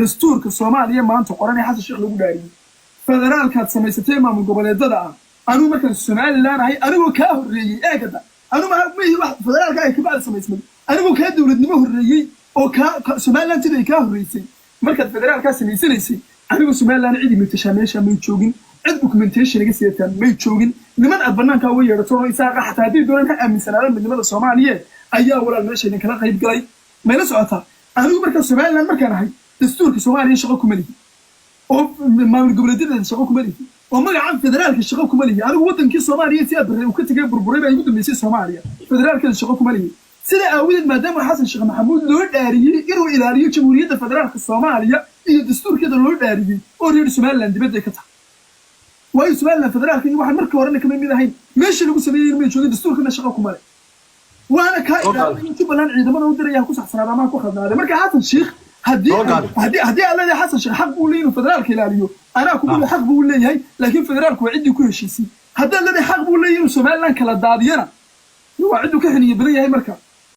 Dastuurka Soomaaliya maanta qoran ee Xasan Sheekh lagu dhaariyey, federaalkaad samaysatay maamul goboleedada ah, anuu markaan Somaliland ahay, anigoo kaa horreeyey, eegada, anuu mihi wax federaalka ay kabacdi samaysmay, anigoo kaa dowladnimo horreeyey oo kaa Somaliland sida ay kaa horreysay. Markaad federaalkaa samaysanaysay, anigoo Somaliland cidi matashaa meesha may joogin, cid documentation iga sidataa may joogin. Niman aad banaankaa uga yeedhato oo Isaaqa, xataa haddii doonaan ha aaminsanaadaan midnimada Soomaaliyeed, ayaa walaal meesha idinkala qayb galay. Mayla socotaa? Anigu markaa Somaliland markaan ahay, dastuurka Soomaaliya shaqo kuma lihi, oo maamul goboleedyada shaqo kuma lihi, oo magacan federaalka shaqo kuma lihi. Anigu wadankii Soomaaliya si aad uu ka tegay burburay baa igu dambeysay. Soomaaliya federaalkeeda shaqo kuma lihi. Sida aawadeed, maadaama Xasan Sheekh Maxamuud loo dhaariyey inuu ilaaliyo Jamhuuriyadda Federaalka Soomaaliya iyo dastuurkeeda loo dhaariyey, oo reer Somaliland dibadday ka tahay, waayo Somaliland federaalka iyo waxaan markii horena kama mid ahayn, meesha lagu sameeyey may joogin, dastuurkana shaqo kuma leh, waana kaa ilaalin Jubbaland ciidamada u diraya, ku saxsanaada ama ku khaldanaada. Marka Xasan Sheekh, haddii aad leedahay Xasan Sheekh xaq buu leeyahay inuu federaalka ilaaliyo, anaa kugu xaq buu leeyahay, laakiin federaalku waa ciddii ku heshiisay. Haddaad leedahay xaq buu leeyahay inuu Somaliland kala daadiyana, waa cidduu ka xiniyo badan yahay marka.